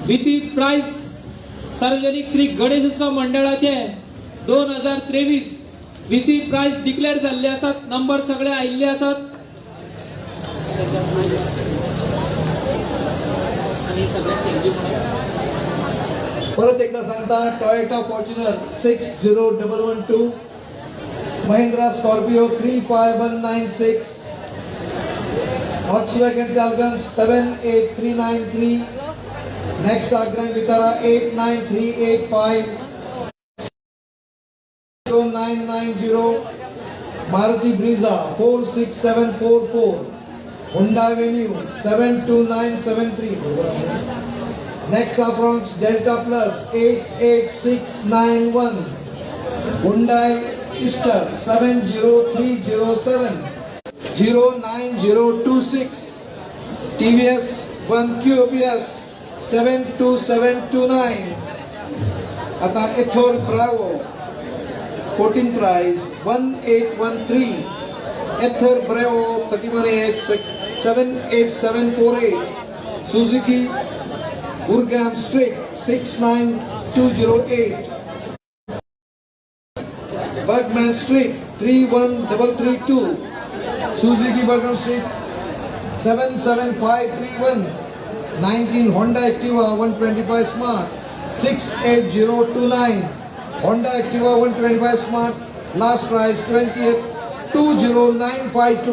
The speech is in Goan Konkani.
व्हीसी प्रायज सार्वजनिक श्री गणेश उत्सव मंडळाचे 2023 व्हीसी प्रायज डिक्लेअर जाल्ले आसात. नंबर सगळे आयिल्ले आसात आनी सगळ्यांक thank you म्हणून. परत एकदा सांगता, Toyota Fortuner 60112, Mahindra Scorpio 35196, Volkswagen Taigun 78393, Nexa Grand Vitara 89385, 990, Maruti Brezza 46744, Hyundai Venue 72973, Nexa Fronx Delta Plus 88691, Hyundai Easter 70307, 09026, TVS 1 QBS 72729. आता Ather Bravo 14 prize 1813, Ather Bravo 31 S 78748, Suzuki Burgman Streak 69208, Burgman Streak 31332, Suzuki Burgman Streak 77531, 19 Honda Activa 125 Smart 68029, Honda Activa 125 Smart, last prize 20th 20952.